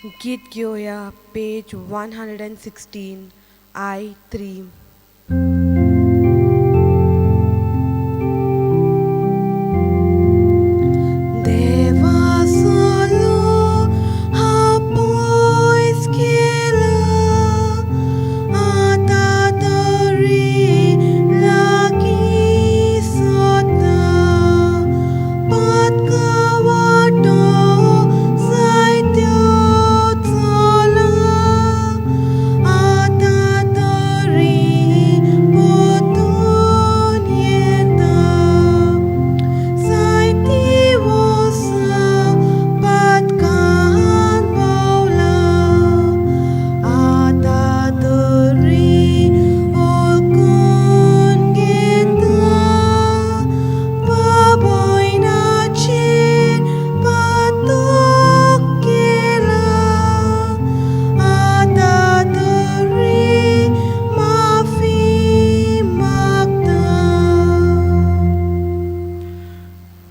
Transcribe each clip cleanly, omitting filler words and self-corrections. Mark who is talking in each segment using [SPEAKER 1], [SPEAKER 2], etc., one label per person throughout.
[SPEAKER 1] गीत घेवया पेज 116 I3.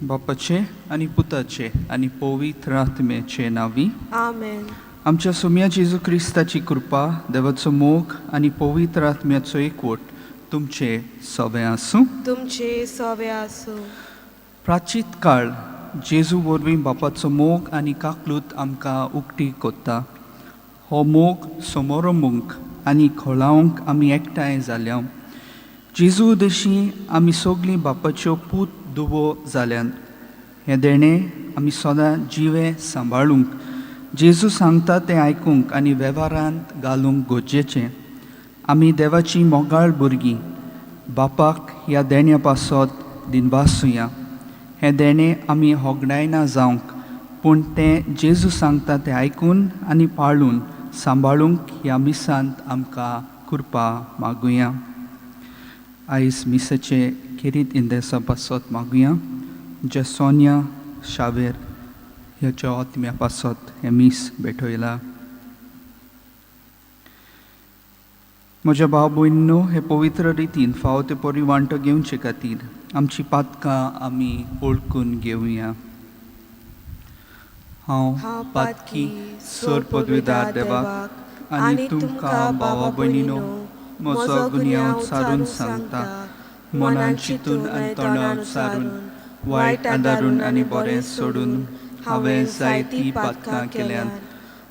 [SPEAKER 2] बापाचे आनी पुताचे आनी पवित्र आत्म्याचे नांवी
[SPEAKER 1] आमेन.
[SPEAKER 2] आमच्या सोम्या जेजू क्रिस्ताची कृपा, देवाचो मोग आनी पवित्र आत्म्याचो एकवट तुमचे सवे आसूं.
[SPEAKER 1] तुमचे सवे आसूं.
[SPEAKER 2] प्राचीत काळ जेजू वरवीं बापाचो मोग आनी काकलूत आमकां उक्ती कोत्ता. हो मोग समोरंबूंक आनी खोलावंक आमी एकठांय जाल्या. जेजू उदेशी आमी सगळीं बापाच्यो पूत दुबो जाल्यान. हें देणें आमी सदां जिवे सांबाळूंक, जेजू सांगता तें आयकूंक आनी वेव्हारांत घालूंक गरजेचें. आमी देवाची मोगाळ भुरगीं. बापाक ह्या देण्या पासत दिनवासुया. हें देणें आमी होगडायना जावंक, पूण तें जेजू सांगता तें आयकून आनी पाळून सांबाळूंक ह्या मिसांत आमकां कृपा मागुया. आयज मिसाचे खेरीत इंदेसा पासत मागुया. जेसोनिया शावेर ह्याच्या आत्म्या पासत हें मीस भेटयलां. म्हज्या भाव भयणीनो, हे पवित्र रितीन फावो ते परी वांटो घेवचे खातीर आमची पातकां आमी वळखून घेवया. हांव पातकी सर पदवीदार देवाक आनी तुमकां भावा भयणीनो म्हजो गुन्यांव सारून सांगता. मनान चिंतून आनी तोंडान सारून, वायट आदारून आनी बरें सोडून हांवें जायतीं पातकां केल्यांत.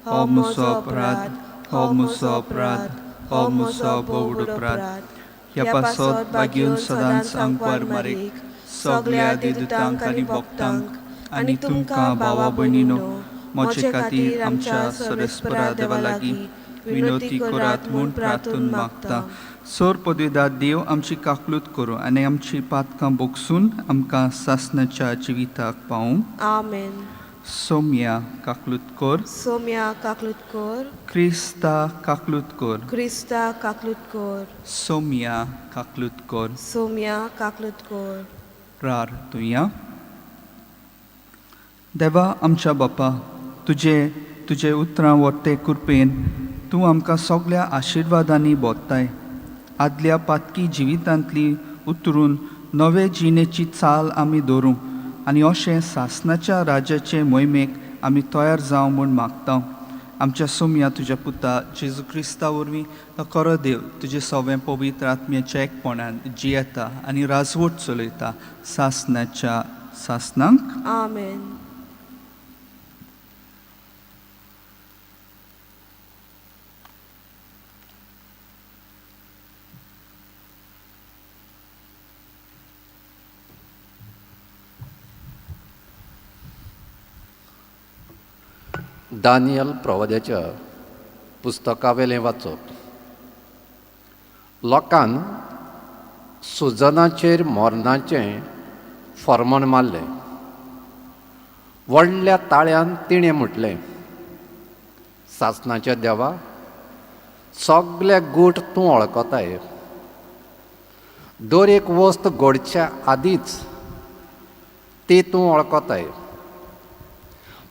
[SPEAKER 2] हो म्हजो अपराध, हो म्हजो अपराध, हो म्हजो भोवड अपराध. ह्या पासत बागेवन सदांच आंकवार मारीक, सगल्या देदूतांक आनी भक्तांक आनी तुमकां भावा भयणीनो म्हजे खातीर आमच्या सरस्परा देवा लागीं विनोती करात म्हूण प्रार्थून मागता. सोर पदवीदार देव आमची काकलूत करूं आनी आमची पातकां बोगसून आमकां सासणाच्या जिविताक पावूं.
[SPEAKER 1] आमेन.
[SPEAKER 2] सोम्या काकलूत कर.
[SPEAKER 1] सोम्या काकलूत कर.
[SPEAKER 2] क्रिस्ता काकलूत कर.
[SPEAKER 1] क्रिस्ता काकलूत कर.
[SPEAKER 2] सोम्या काकलूत कर.
[SPEAKER 1] सोम्या काकलूत कर.
[SPEAKER 2] प्रार्थुया. देवा आमच्या बापा, तुजे तुजे उतरां वर्ते कृपेन तूं आमकां सगळ्या आशिर्वादांनी बोत्ताय. आदल्या पातकी जिवितांतली उतरून नवे जिणेची चाल आमी दवरूं आनी अशें सासणाच्या राज्याचे मोहिमेक आमी तयार जावं म्हूण मागता. आमच्या सोम्या तुज्या पुता जेजू क्रिस्ता वरवीं तो खरो देव तुजे सवें पवित्र आत्म्याच्या एकपणान जियेता आनी राजवट चलयता सासणाच्या सासणांक.
[SPEAKER 1] आमेन.
[SPEAKER 3] दानियल प्रवाद्याच्या पुस्तकावेलें वाचप. लोकान सुजनाचेर मरणाचें फॉर्मण मारलें. व्हडल्या ताळ्यान तिणें म्हटलें, सासणाच्या देवा, सगळे गूट तूं वळखताय. दर एक वस्त घडच्या आदींच ती तूं वळखताय.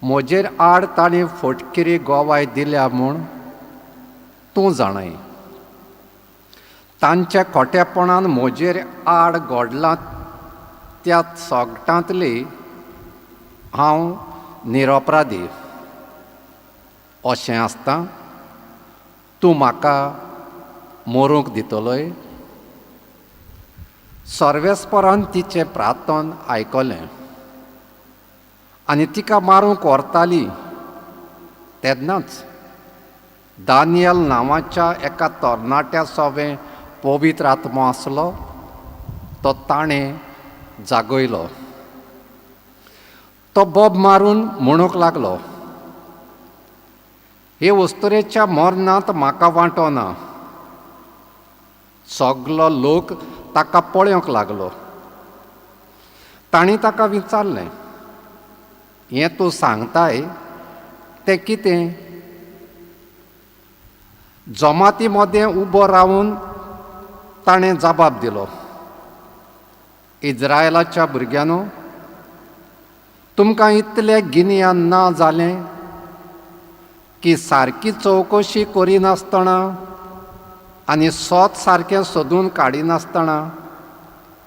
[SPEAKER 3] म्हजेर आड ताणें फटकिरी गोवाय दिल्या म्हूण तूं जाणाय. तांच्या खोटेपणान म्हजेर आड घडलां त्या सगटांतली हांव निरपराधी. अशें आसता तूं म्हाका मरूंक दितलोय? सर्वेस्परान तिचें प्रार्थन आयकलें आनी तिका मारूंक व्हरताली तेन्नाच दानियल नांवाच्या एका तरणाट्या सोवें पवित्र आत्मो आसलो तो ताणें जागयलो. तो बोब मारून म्हणूंक लागलो, हे वस्तुरेच्या मरणांत म्हाका वांटो ना. सगलो लोक ताका पळोवंक लागलो. तांणी ताका विचारलें, हें तूं सांगताय तें कितें? जमाती मदें उबो रावन ताणें जबाब दिलो, इज्रायलाच्या भुरग्यांनो, तुमकां इतलें गिन्यान ना जालें की सारकी चवकशी करिनासतना आनी सोत सारकें सोदून काडिनासतना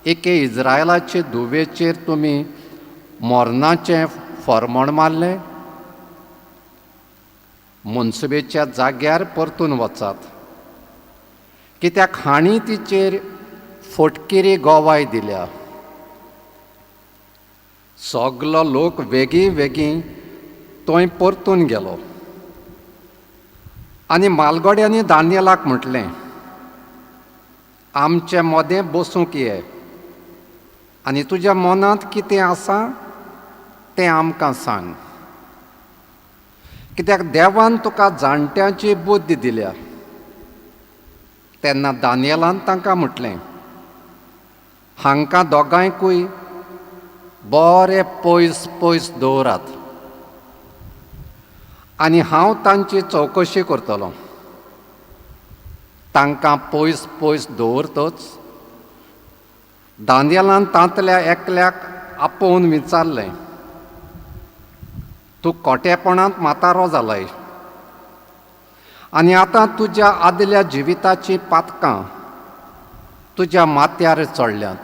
[SPEAKER 3] एके इज्रायलाचे धुवेचेर तुमी मरणाचें फॉर्मण मारलें? मनसुबेच्या जाग्यार परतून वचात, कित्याक हांणी तिचेर फटकिरी गोवाय दिल्या. सगलो लोक वेगीं वेगीं थंय परतून गेलो आनी मालगड्यांनी दानियलाक म्हटलें, आमचे मदें बसूंक ये आनी तुज्या मनांत कितें आसा तें आमकां सांग, कित्याक देवान तुका जाणट्यांची बुद्द दिल्या. तेन्ना दानियलान तांकां म्हटलें, हांकां दोगांयकूय बरे पयस पयस दवरात आनी हांव तांची चवकशी करतलो. तांकां पयस पयस दवरतच दानियलान तांतल्या एकल्याक आपोवन विचारलें, तूं कोटेपणांत म्हातारो जालाय आनी आतां तुज्या आदल्या जिविताचीं पातकां तुज्या माथ्यार चडल्यांत.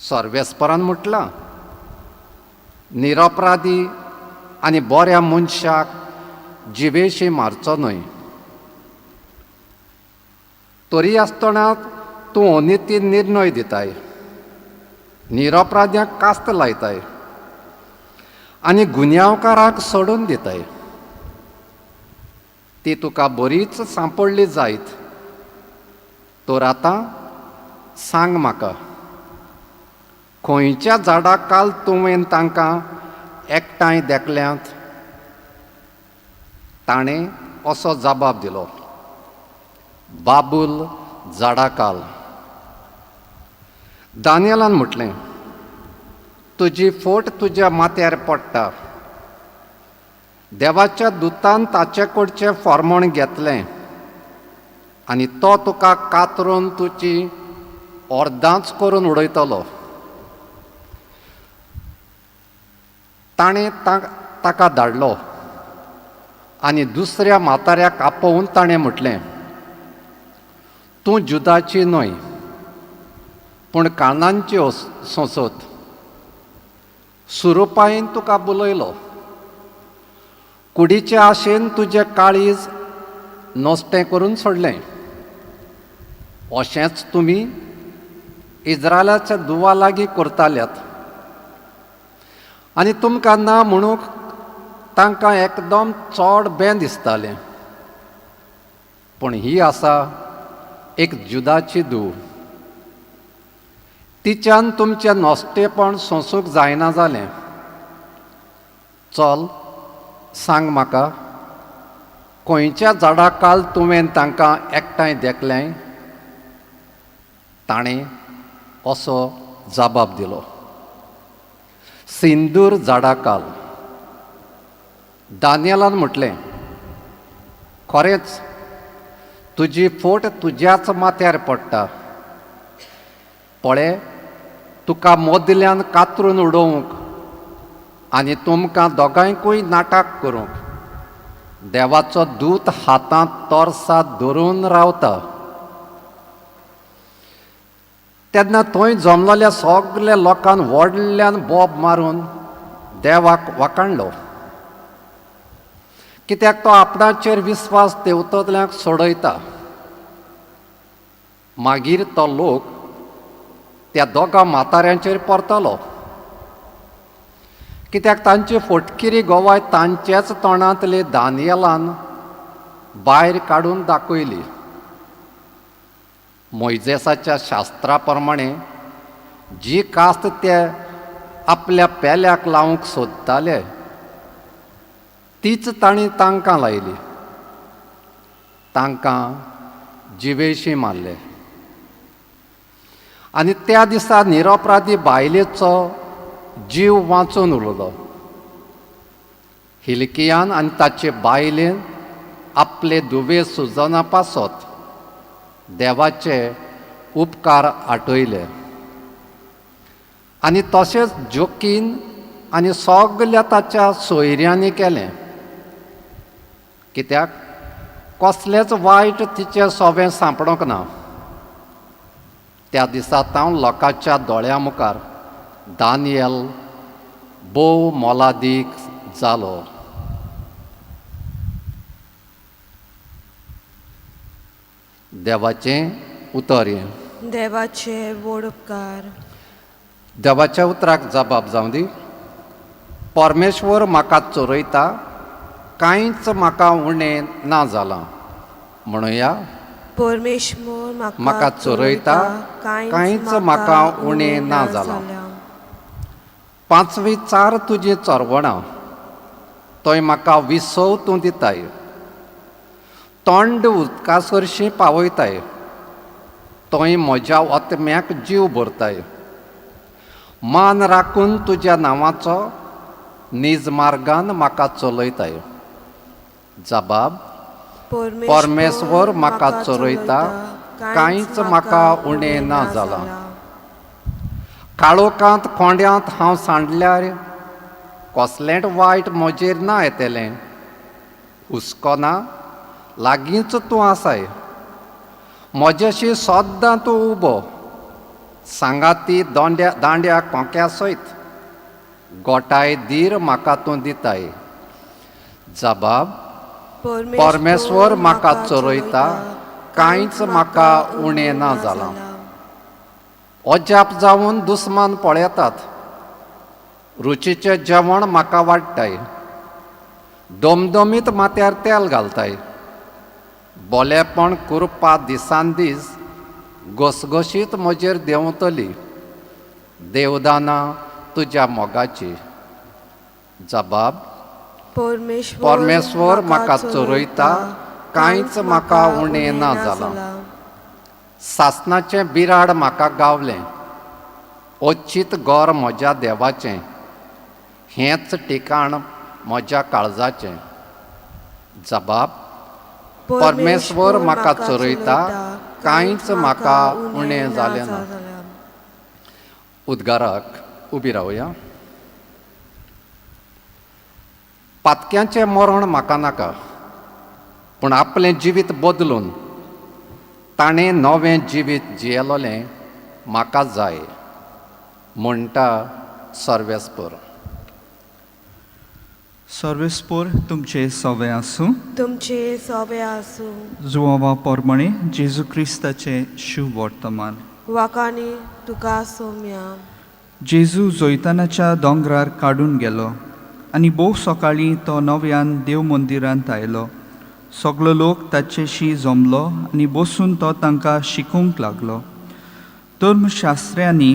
[SPEAKER 3] सर्वेस्परान म्हटलां, निरपराधी आनी बऱ्या मनशाक जिवेशी मारचो न्हय. तरी आसतना तूं अनिती निर्णय दिताय, निरपराध्यांक कास्त लायताय आनी गुन्यांवकारांक सोडून दिताय. ती तुका बरीच सांपडली जायत तर आतां सांग म्हाका, खंयच्या झाडा काल तुवें तांकां एकठांय देखल्यांत? ताणें असो जबाब दिलो, बाबूल झाडाकाल. दानियलान म्हटलें, तुजी फोट तुज्या माथ्यार पडटा. देवाच्या दुतान ताचे कडचें फॉर्मण घेतलें आनी तो तुका कातरून तुजी अर्दांच करून उडयतलो. ताणें ताका धाडलो आनी दुसऱ्या म्हाताऱ्याक आपोवन ताणें म्हटलें, तूं जुदाची न्हय पूण कानांची सोंसत. सुरुपायेन तुका बोलयलो, कुडीचे आशेन तुजें काळीज नश्टें करून सोडलें. अशेंच तुमी इज्रायलाच्या दुवा लागीं करताल्यात आनी तुमकां ना म्हणूंक तांकां एकदम चड बें दिसतालें. पूण ही आसा एक जुदाची धूव, तिच्यान तुमचें नश्टेपण सोंसूंक जायना जालें. चल सांग म्हाका, खंयच्या झाडा काल तुवें तांकां एकठांय देखलें? ताणें असो जबाब दिलो, सिंदूर झाडा काल. दानियलान म्हटलें, खरेंच तुजी फोट तुज्याच माथ्यार पडटा. पळे, तुका मदल्यान कातरून उडोवंक आनी तुमकां दोगांयकूय नाटक करूंक देवाचो दूत हातांत तोरसाद धरून रावता. तेन्ना थंय जमलेल्या सगल्या लोकान व्हडल्यान बोब मारून देवाक वाखाणलो. कित्याक तो आपणाचेर विस्वास देंवतल्यांक सोडयता. मागीर तो लोक त्या दोगां म्हाताऱ्यांचेर परतलो, कित्याक तांची फटकिरी गोवाय तांचेच तोंडांतले दानियलान भायर काडून दाखयली. मोयजेसाच्या शास्त्रा प्रमाणे जी कास्त ते आपल्या पेल्याक लावंक सोदताले तीच तांणी तांकां लायली. तांकां जिवेशी मारले आनी त्या दिसा निरपराधी बायलेचो जीव वांचून उरलो. हिलकियान आनी ताचे बायलेन आपले दुवे सुजना पासत देवाचे उपकार आटयले आनी तशेंच जोकीन आनी सगल्या ताच्या सोयऱ्यांनी केलें, कित्याक कसलेंच वायट तिचें सोबें सांपडूंक ना. त्या दिसा तावन लोकांच्या दोळ्यां मुखार दानियल भोव मोलादीक जालो. देवाचें उतर हें.
[SPEAKER 1] देवाचे व्हड उपकार.
[SPEAKER 3] देवाच्या उतराक जबाब जावं दी. परमेश्वर म्हाका चोरयता, कांयच म्हाका उणें ना जालां. म्हणुया,
[SPEAKER 1] परमेश्वर
[SPEAKER 3] म्हाका चोरयता, कांयच म्हाका उणें ना जालां. पांचवी चार तुजी चोरवणां, थंय म्हाका विसव तूं दिताय. तोंड उदका सरशीं पावयताय, थंय म्हज्या ओतम्याक जीव भरताय. मान राखून तुज्या नांवाचो नीज मार्गान म्हाका चलयताय. जबाब, परमेश्वर म्हाका चोरयता, कांयच म्हाका उणें ना जालां. काळोखांत कोंड्यांत हांव सांडल्यार कसलेंच वायट म्हजेर ना येतलें. हुस्को ना, लागींच तूं आसाय. म्हजेशी सद्दां तूं उबो, सांगाती दोंड्या दांड्या कोंक्या सयत. गोटाय धीर म्हाका तूं दिताय. जबाब, परमेश्वर म्हाका चोरयता, कांयच म्हाका उणें ना जालां. अजाप जावन दुस्मान पळयतात, रुचीचें जेवण म्हाका वाडटाय. दमदमीत माथ्यार तेल घालताय. बोलेपण कुरपा दिसान दीस घसघशीत म्हजेर देंवतली. देवदाना तुज्या मोगाची. जबाब, परमेश्वर म्हाका चोरयता, कांयच म्हाका उणें ना जालां. सासणाचें बिराड म्हाका गावलें, अचीत घर म्हज्या देवाचें, हेंच ठिकाण म्हज्या काळजाचें. जबाब, परमेश्वर म्हाका चोरयता, कांयच म्हाका उणें जालें ना. उद्गाराक उबी रावया. पातक्यांचें मरण म्हाका नाका, पूण आपलें जिवीत बदलून ताणें नवें जिवीत जियेलोलें म्हाका जाय, म्हणटा सर्वेस्पर.
[SPEAKER 2] सर्वेस्पोर तुमचे सवे आसूं.
[SPEAKER 1] तुमचे सोबे आसूं.
[SPEAKER 2] जुवावा पोरमणे जेजू क्रिस्ताचें शुभ वर्तमान.
[SPEAKER 1] वाकानी तुका सोम्या.
[SPEAKER 2] जेजू जैतानाच्या दोंगरार काडून गेलो आनी भोव सकाळीं तो नव्यान देव मंदिरांत आयलो. सगलो लोक ताचेशी जमलो आनी बसून तो तांकां शिकोवंक लागलो. धर्मशास्त्र्यांनी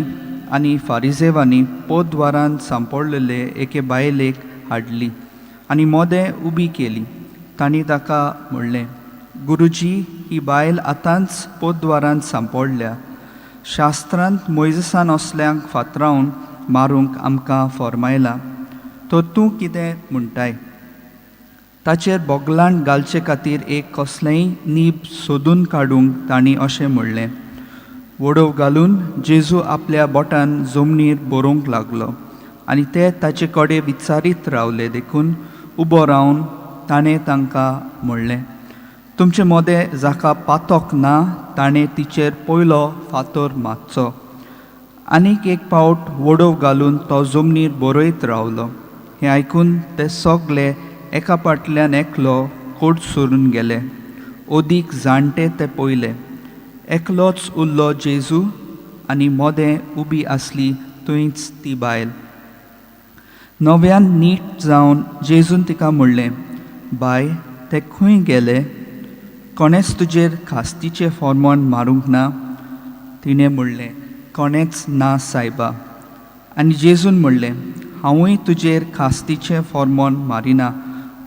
[SPEAKER 2] आनी फारिजेवांनी पोद्वारान सांपडलेले एके बायलेक हाडली आनी मोदें उबी केली. तांणी ताका म्हणलें, गुरुजी, ही बायल आतांच पोद्वारान सांपडल्या. शास्त्रांत मोयजसान असल्यांक फातरावन मारूंक आमकां फॉर्मायलां, तर तूं कितें म्हणटाय? ताचेर बोगलांट घालचे खातीर एक कसलेंय नीब सोदून काडूंक तांणी अशें म्हणलें. वडोव घालून जेजू आपल्या बोटान जमनीर बरोवंक लागलो आनी ते ताचे कडेन विचारीत रावले. देखून उबो रावन ताणें तांकां म्हणलें, तुमचे मदें जाका पातोक ना ताणें तिचेर पयलो फातर मारचो. आनीक एक पावट वडोव घालून तो जमनीर बरयत रावलो. हें आयकून ते सगले एका फाटल्यान एकलो कोट सोरून गेले. ओदीक जाणटे ते पयले. एकलोच उरलो जेजू आनी मोदें उबी आसली थंयच ती बायल. नव्यान नीट जावन जेजून तिका म्हणलें, बाय ते खंय गेले? कोणेंच तुजेर खास्तीचें फॉर्मोन मारूंक ना? तिणें म्हणलें, कोणेंच ना सायबा. आनी जेजून म्हणलें, हांवूय तुजेर खास्तीचें फॉर्मोन मारिना,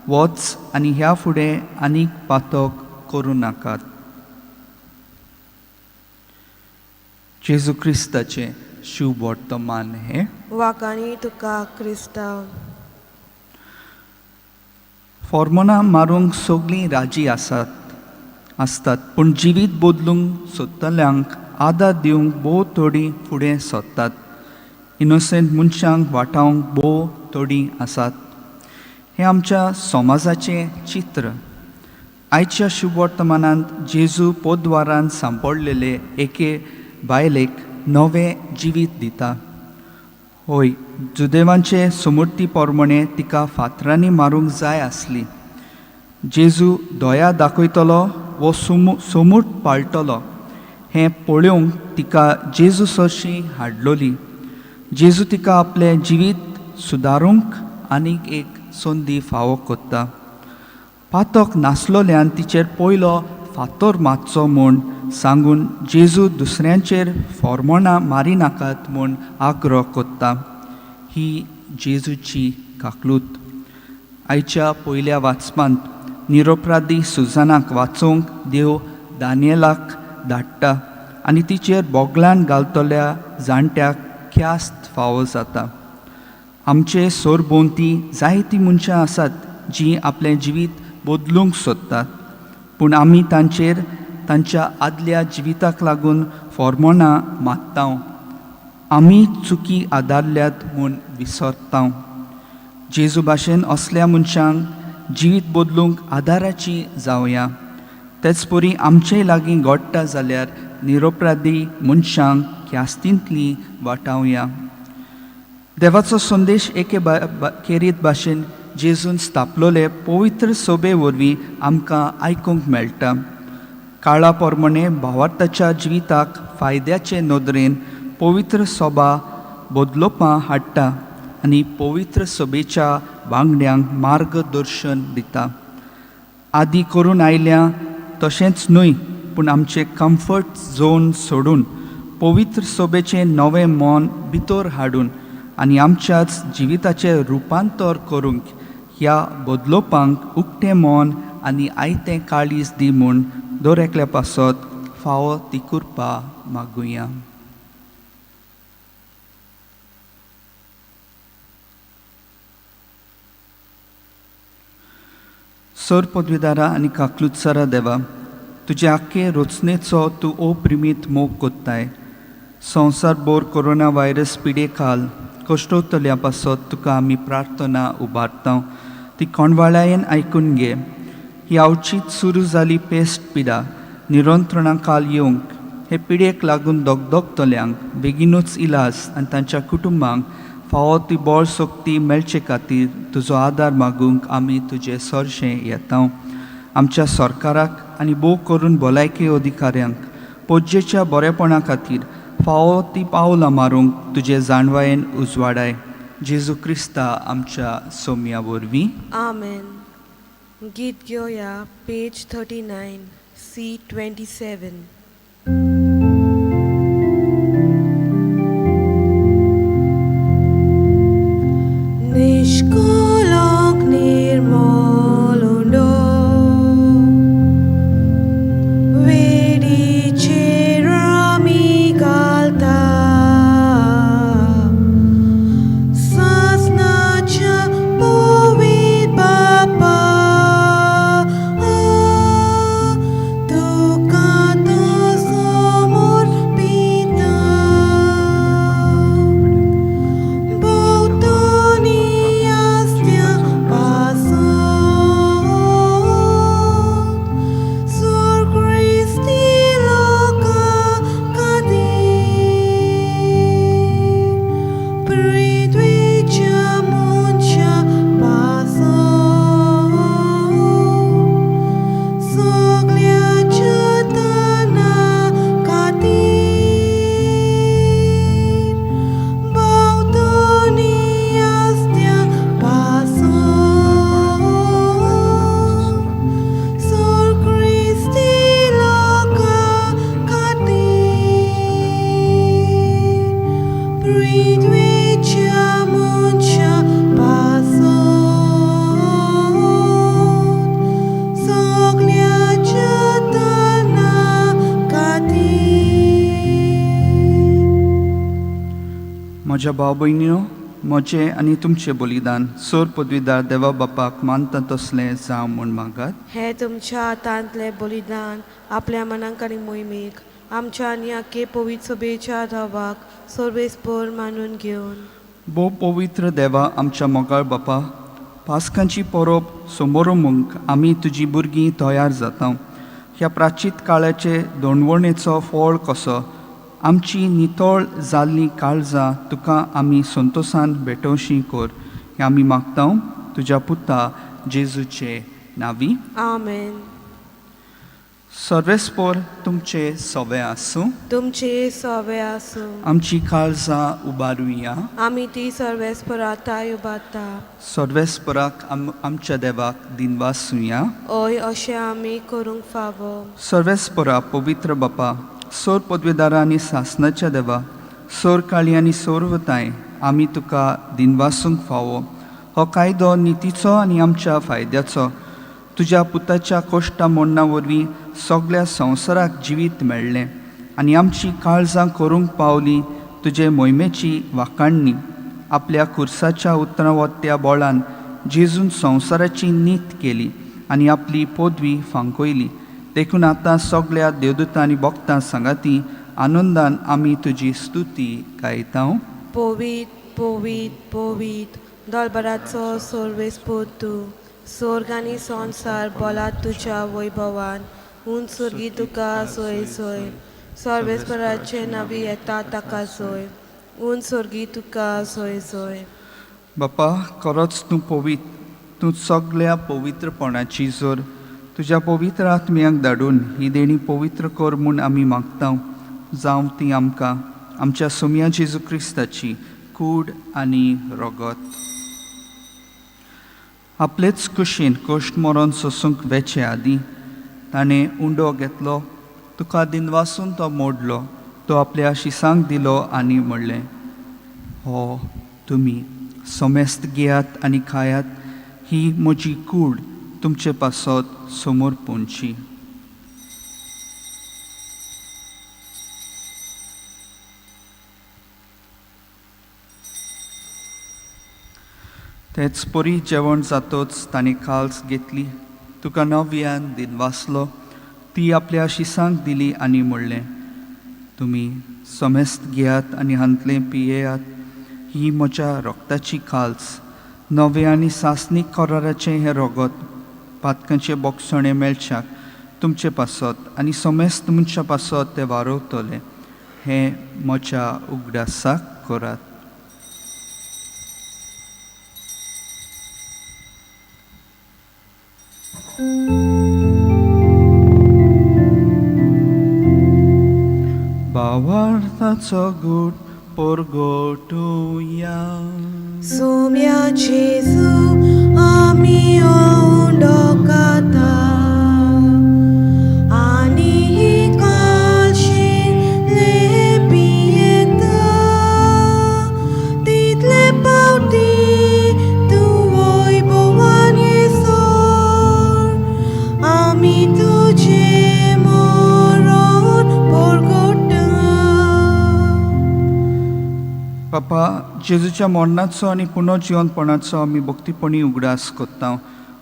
[SPEAKER 2] वच आनी ह्या फुडें आनीक पातक करूं नाकात. जेजू क्रिस्ताचें शुभवर्तमान हें.
[SPEAKER 1] वाकाणी तुका क्रिस्तांव.
[SPEAKER 2] फॉर्मोनां मारूंक सगळीं राजी आसतात पूण जिवीत बदलूंक सोदतल्यांक आदार दिवंक भोव थोडीं फुडें सोदतात. इनोसेंट मनशांक वाटावंक भोव थोडीं आसात. हें आमच्या समाजाचें चित्र. आयच्या शुभवर्तमानांत जेजू पोद्वारान सांपडलेले एके बायलेक नवें जिवीत दिता. होय, जुदेवांचे समूर्ती प्रमाणे तिका फातरांनी मारूंक जाय आसली. जेजू दया दाखयतलो वो सोमूर्त पाळटलो हें पळोवंक तिका जेजू सरशी हाडलोली. जेजू तिका आपलें जिवीत सुदारूंक आनीक एक संदी फावो कोत्ता. पातक नासलोल्यान तिचेर पयलो फातर मारचो म्हूण सांगून जेजू दुसऱ्यांचेर फॉर्मोणां मारिनाकात म्हूण आग्रो कोत्ता. ही जेजूची काकलूत. आयच्या पयल्या वाचपांत निरोपराधी सुजानाक वाचोवंक देव दानियलाक धाडटा आनी तिचेर बोगलान घालतल्या जाणट्याक ख्यास्त फावो जाता. आमचे सरभोंवती जायतीं मनशां आसात जीं आपलें जिवीत बदलूंक सोदतात, पूण आमी तांचेर तांच्या आदल्या जिविताक लागून फॉर्मोणां मारता. आमी चुकी आदारल्यात म्हूण विसरता. जेजू भाशेन असल्या मनशांक जिवीत बदलूंक आदाराची जावया. तेच परी आमचे लागीं घडटा जाल्यार निरोपराधी मनशांक ख्यास्तींतली वाटावया. देवाचो संदेश एके खेरीत भाशेन जेजून स्थापलोले पवित्र सोबे वरवीं आमकां आयकूंक मेळटा. काळा प्रमाणे भावार्थाच्या जिविताक फायद्याचे नदरेन पवित्र सोबा बदलोवपां हाडटा आनी पवित्र सभेच्या वांगड्यांक मार्गदर्शन दिता. आदी करून आयल्या तशेंच न्हय, पूण आमचें कम्फर्ट झोन सोडून पवित्र सोबेचें नवें मन भितर हाडून आनी आमच्याच जिविताचें रुपांतर करूंक ह्या बदलोवपांक उक्तें मन आनी आयतें काळीज दी म्हूण दर एकल्या पासत फावो ती कृपा मागुया. सर पदवीदारा आनी काकलुत्सरा देवा, तुजे आख्खे रचनेचो तूं अप्रिमीत मोग कोत्ताय. संवसार भर कोरोना व्हायरस पिडे खाल कश्टवतल्या पासत तुका आमी प्रार्थना उबारता. ती कोणवाळायेन आयकून घे. ही आवचीत सुरू जाली पेस्ट पिडा निरंत्रणा खाल येवंक हे पिडेक लागून दगदगतल्यांक बेगीनूच इलाज आनी तांच्या कुटुंबांक फावो ती बळ शक्ती मेळचे खातीर तुजो आदार मागूंक आमी तुजे सरशें येता. आमच्या सरकाराक आनी भोव करून भलायकी अधिकाऱ्यांक पोज्जेच्या बरेपणा खातीर फावो ती पावलां मारूंक तुजे जाणवायेन उजवाडाय. जेजू क्रिस्ता आमच्या सोम्या वरवीं.
[SPEAKER 1] आमेन. गीत घेवया पेज 39 C 27. निष्कलंक निर्मल उंडो वेडीचेर आमी घालता सासणाच्या पवित्र बापा तुका
[SPEAKER 2] म्हज्या भाव भयणीनो, म्हजें आनी तुमचें बलिदान सोर पदवीदार देवा बापाक मानता तसलें जावं म्हूण मागात.
[SPEAKER 1] हे तुमच्या हातांतलें बलिदान आपल्या मनाक आनी मोहिमेक आमच्या आनी आखे पवित्र सभेच्या धवाक सर्वेस्पर मानून घेवन.
[SPEAKER 2] भोव पवित्र देवा आमच्या मोगाळ बापा, पास्कांची परब समोरमूंक आमी तुजी भुरगीं तयार जाता. ह्या प्राचीत काळाचे दोणवणेचो फळ कसो आमची नितळ जाल्लीं काळजां तुका आमी संतोसान भेटोवशी कर, हें आमी मागता तुज्या पुता जेजूचे नांवी.
[SPEAKER 1] आमेन.
[SPEAKER 2] सर्वेस्पर तुमचे सवे आसूं.
[SPEAKER 1] तुमचे सवे आसूं.
[SPEAKER 2] आमची काळजां उबारुया.
[SPEAKER 1] आमी ती सर्वेस्परा ताय उबारता.
[SPEAKER 2] सर्वेस्पराक आमच्या देवाक दिनवासुया.
[SPEAKER 1] हय, अशें आमी करूंक फावो.
[SPEAKER 2] सर्वेस्परा पवित्र बापा, सोर पदवेदारा आनी सासनाच्या देवा, सोर काळी आनी सोरवताय, आमी तुका दिनवासूंक फावो. हो कायदो नितीचो आनी आमच्या फायद्याचो. तुज्या पुताच्या कोश्टा मोडणा वरवीं सगळ्या संवसाराक जिवीत मेळ्ळें आनी आमची काळजां करूंक पावली तुजे मोहिमेची वाखाणणी. आपल्या खुर्साच्या उतरां वत्या बोळान जेजून संवसाराची नीत केली आनी आपली पदवी फांकयली. देखून आतां सगळ्या देवदूतां आनी भक्तां सांगाती आनंदान आमी तुजी स्तुती गायता.
[SPEAKER 1] पवीत पवीत पवीत दलबराचो सर्वेस्पर तूं, स्वर्ग आनी संवसार बोलात तुज्या वैभवान. उंच स्वर्गी तुका सोय सोय, सर्वेस्पराचे नवी येता ताका सोय, उंच स्वर्गी तुका सोय सोय.
[SPEAKER 2] बापा, खरोच तूं पवीत, तूं सगळ्या पवित्रपणाची जोर. तुज्या पवित्र आत्म्याक धाडून ही देणी पवित्र कर म्हूण आमी मागता. जावं ती आमकां आमच्या सोम्या जेजू क्रिस्ताची कूड आनी रगत. आपलेच कुशीन कश्ट मरण सोसूंक वेचे आदीं ताणें उंडो घेतलो, तुका दिनवासून तो मोडलो, तो आपल्या शिसांक दिलो आनी म्हणलें, हो तुमी समेस्त घेयात आनी खायात, ही म्हजी कूड तुमचे पासत समोर पोंची. तेच परी जेवण जातोच ताणें काल्स घेतली, तुका नव्यान दिनवासलो, ती आपल्या शिसांक दिली आनी म्हणलें, तुमी समेस्त घेयात आनी हांतलें पियेयात, ही म्हज्या रक्ताची काल्स, नवें आनी सासणीक कराराचें हें रगत, पातकांचें बोगसणें मेळच्याक तुमचे पासत आनी समेस्त मनशां पासत तें वारवतलें. हें म्हज्या उगडासाक करात. भावार्थाचो गूट परगटुया.
[SPEAKER 1] सोम्या जेजू आमी उंडो खाता आनी ही काळशींतले पियेता, तितले पावटी तूं वैभवान येसर आमी तुजें मरण परगटा.
[SPEAKER 2] बापा, जेजूच्या मरणाचो आनी पुनर्जिवनपणाचो आमी भक्तीपणी उगडास करता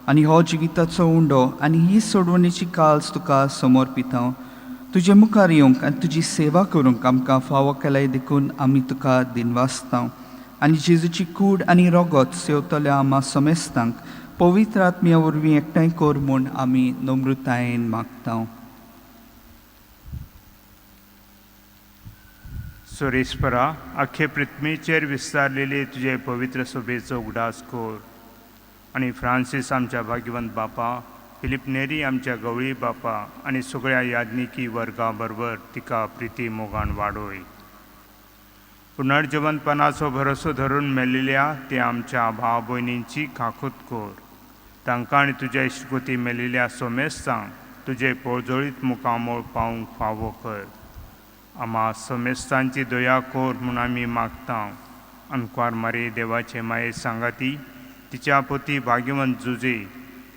[SPEAKER 2] आनी हो जिविताचो उंडो आनी ही सोडवणीची काल्स तुका समर्पिता. तुजे मुखार येवंक आनी तुजी सेवा करूंक आमकां फावो केल्याय देखून आमी तुका दिनवासता. आनी जेजूची कूड आनी रगत सेवतल्या आमा समेस्तांक पवित्र आत्म्या वरवीं एकठांय कर म्हूण आमी नम्रतायेन मागता.
[SPEAKER 4] सुरेश्वरा, आख्खे पृथ्वीचेर विस्तारलेले तुजे पवित्र सभेचो उगडास कर आनी फ्रांसीस आमच्या भाग्यवंत बापा, फिलीप नेरी आमच्या गवळी बापा आनी सगळ्या याज्ञिकी वर्गा बरोबर तिका प्रिती मोगान वाडोय. पुनर्जिवंतपणाचो भरोसो धरून मेलिल्या ते आमच्या भाव भयणींची खाकूत कर. तांकां आनी तुज्या इश्टगुती मेलिल्या सोमेस्तांक तुजे पोळजोळीत मुखामोळ पावूंक फावो कर. आमा समेस्तांची दया कर म्हूण आमी मागता. अनकुवार मारी देवाचे माये सांगाती तिच्या पती भाग्यवंत जुजे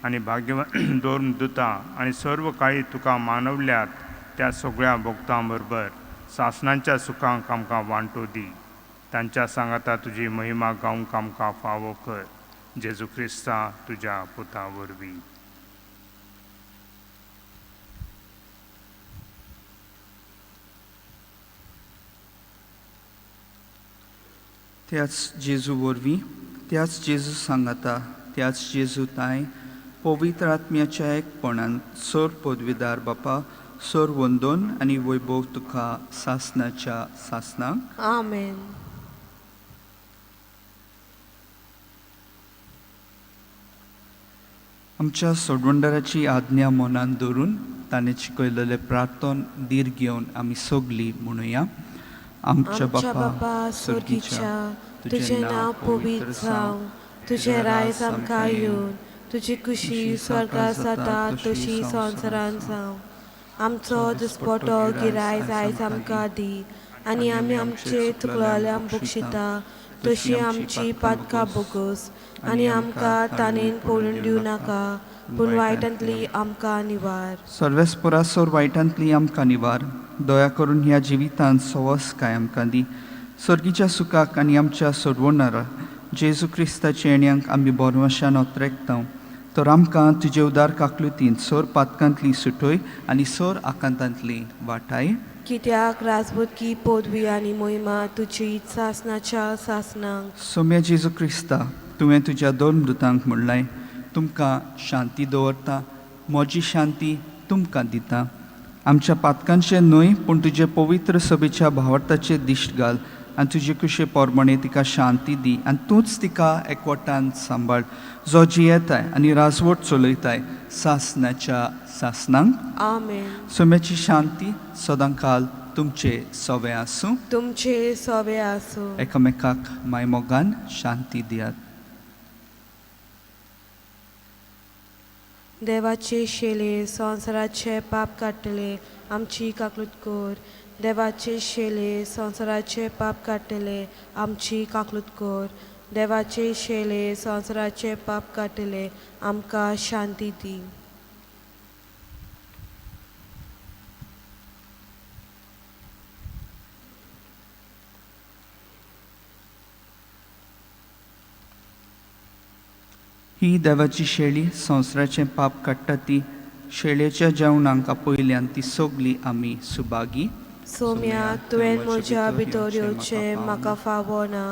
[SPEAKER 4] आनी भाग्यवंत दोन दुता आनी सर्व काळी तुका मानवल्यात त्या सगळ्या भक्तां बरोबर सासणांच्या सुखांक आमकां वांटो दी. तांच्या सांगाता तुजी महिमा गावंक आमकां फावो कर जेजू क्रिस्ता तुज्या पुता वरवीं.
[SPEAKER 2] त्याच जेजू वरवीं, त्याच जेजू सांगाता, त्याच जेजू ताय पवित्र आत्म्याच्या एकपणान सर पदवीदार बापा सर वंदन आनी वैभव तुका सासनाच्या सासनाक.
[SPEAKER 1] आमेन.
[SPEAKER 2] आमच्या सोडवणदाराची आज्ञा मनान धरून ताणें शिकयलेलें प्रार्थन धीर घेवन आमी सगलीं म्हणुया. आमच्या बापा
[SPEAKER 1] स्वर्गीच्या, तुजें नांव पवित्र जावं, तुजें रायज आमकां येवन, तुजी खुशी स्वर्गार जाता तशी संवसारांत जावं. आमचो दिसपटो गिरायज आयज आमकां दी आनी आमी आमचे चुकलोल्यांक बक्षिता तशी आमची पातकां बोगस आनी आमकां ताणेन पडून दिवं नाका, पूण वायटांतली आमकां निवार.
[SPEAKER 2] सर्वेस्परा सोर वायटांतली आमकां निवार. दया करून ह्या जिवितांत सवस काय आमकां दी. सर्गीच्या सुखाक आनी आमच्या सोडवणारा जेजू क्रिस्ताच्या येण्यांक आमी बोरवशान ओत्रेकता. तर आमकां तुजे उदार काकलुतीन सोर पातकांतली सुटय आनी सोर आकांतांतली वाटाय.
[SPEAKER 1] कित्याक राजबुदकी पदवी आनी मोहिमा तुजी सासनाच्या सासनाक.
[SPEAKER 2] सोम्या जेजू क्रिस्ता, तुवें तुज्या दोन मृतांक म्हणलाय, तुमकां शांती दवरता, म्हजी शांती तुमकां दिता. आमच्या पातकांचें न्हय पूण तुजे पवित्र सभेच्या भावार्थाचें दिश्ट घाल आनी तुजे कुशे पोरमणे तिका शांती दी आनी तूंच तिका एकवटान सांबाळ, जो जियेताय आनी राजवट चलयताय सासनाच्या सासनांक.
[SPEAKER 1] आमेन.
[SPEAKER 2] सोम्याची शांती सदांकाल तुमचे सवे आसूं.
[SPEAKER 1] तुमचे सवे आसूं.
[SPEAKER 2] एकामेकाक मायमोगान शांती दियात.
[SPEAKER 1] देवाचे शेले संवसाराचे पाप काडटले आमची काकलूत कर. देवाचे शेले संवसाराचे पाप काडटले आमची काकलूत कर. देवाचे शेले संवसाराचे पाप काडटले आमकां शांती दी.
[SPEAKER 2] ही देवाची शेळी संवसाराचें पाप काडटा ती शेळयेच्या जेवणाक आपयल्यान ती सगली आमी सुभागी.
[SPEAKER 1] सोम्या, तुवें म्हज्या भितर येवचें म्हाका फावो ना,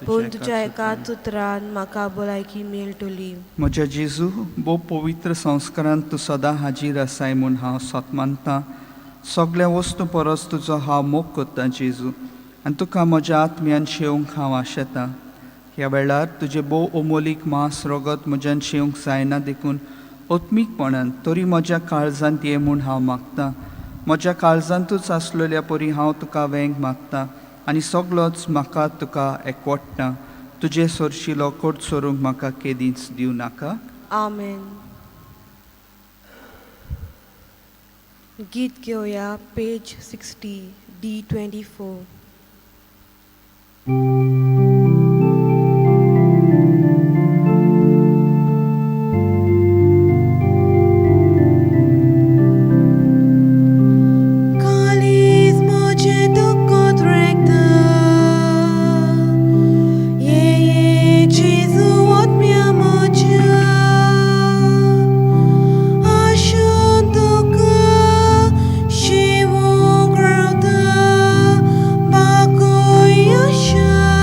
[SPEAKER 1] पूण तुज्या एकाच उतरान म्हाका भलायकी मेळटली.
[SPEAKER 2] म्हज्या जेजू, भोव पवित्र संस्कारान तूं सदां हाजीर आसाय म्हूण हांव सत मानतां. सगल्या वस्तू परस तुजो हांव मोग करतां जेजू, आनी तुका म्हज्या आत्म्यान शेवंक हांव आशेतां. ह्या वेळार तुजें भोव अमोलीक मांस रगत म्हज्यान शेवंक जायना देखून आत्मीकपणान तरी म्हज्या काळजांत ये म्हूण हांव मागतां. म्हज्या काळजांतूच आसलेल्या परी हांव तुका वेंग मागतां आनी सगलोच म्हाका तुका एकवटना. तुजे सरशिलो कोट सोरूंक म्हाका केदींच दिवं नाका.
[SPEAKER 1] आमेन. गीत घेवया पेज 60 D24. कालीज म्हजें दुख्ख रेखता, ये ये जेजू आत्म्या म्हज्या, आशून तुका शिवूंक रावता, बागय आशा.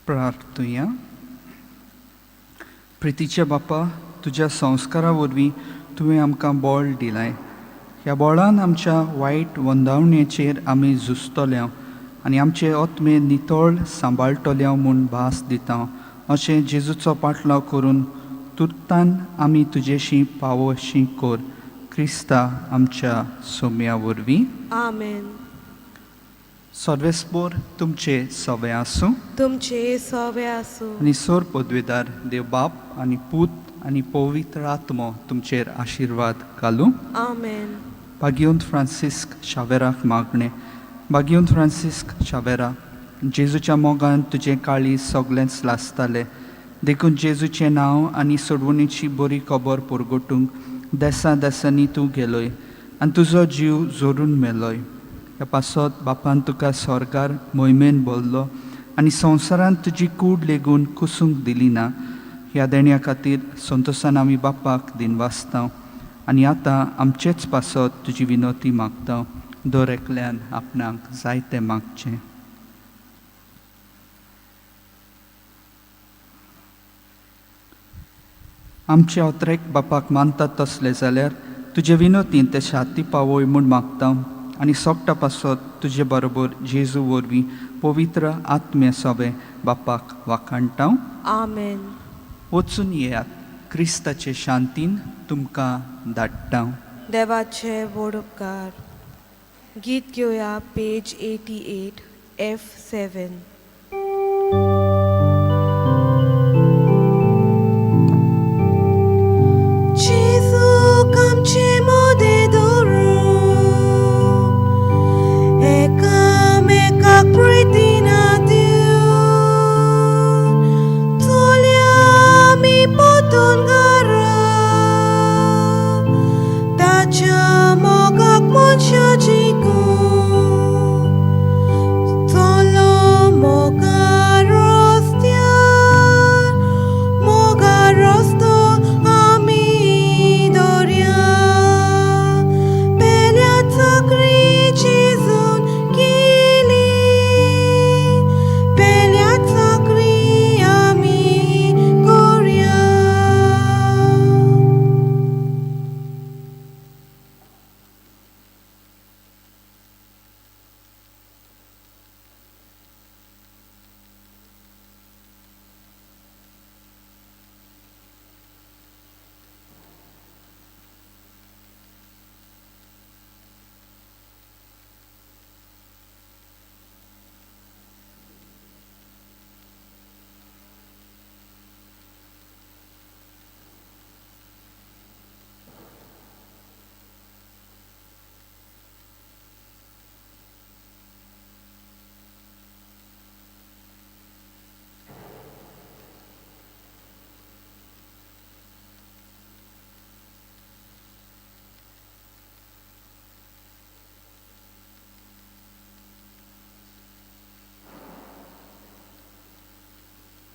[SPEAKER 2] प्रार्थुया. प्रितीच्या बापा, तुज्या संस्कारा वरवीं तुवें आमकां बळ दिलाय. ह्या बळान आमच्या वायट वंदावणेचेर आमी झुजतले आनी आमचे आत्मे नितळ सांबाळटले म्हूण भास दिता. अशें जेजूचो पाटलाव करून तुर्तान आमी तुजेशी पावोशी कर, क्रिस्ता आमच्या सोम्या वरवीं.
[SPEAKER 1] आमेन.
[SPEAKER 2] सर्वेस्पोर तुमचे सवे आसूं.
[SPEAKER 1] तुमचे सवे आसूं.
[SPEAKER 2] आनी सोर पदवेदार देव बाप आनी पूत आनी पवित्र आत्मो तुमचेर आशिर्वाद घालूं.
[SPEAKER 1] आमेन.
[SPEAKER 2] भाग्यवंत फ्रांसिस्क शावेराक मागणें. भाग्यवंत फ्रांसिस्क शावेरा, जेजूच्या मोगान तुजें काळीज सगळेंच लासतालें, देखून जेजूचें नांव आनी सोडवणेची बरी खबर परगटूंक देसा देसांनी तूं गेलोय आनी तुजो जीव जोरून मेलोय. ह्या पासत बापान तुका स्वर्गार मोहिमेन बोल्लो आनी संवसारांत तुजी कूड लेगून कुसूंक दिली ना. ह्या देण्या खातीर संतोसान आमी बापाक दिनवासता आनी आतां आमचेच पासत तुजी विनोती मागता. दर एकल्यान आपणाक जायतें मागचें. आमचे अत्रेक बापाक मानतात तसले जाल्यार तुजे विनोतीन ते शाती पावय म्हूण मागता आनी सोगटा पासत तुजे बरोबर जेजू वरवीं पवित्र आत्मे सोबे बापाक वाखाणटा.
[SPEAKER 1] आमेन.
[SPEAKER 2] वचून येयात, क्रिस्ताचे शांतीन तुमकां धाडटा.
[SPEAKER 1] देवाचे व्हड उपकार. गीत घेवया पेज 88 F7.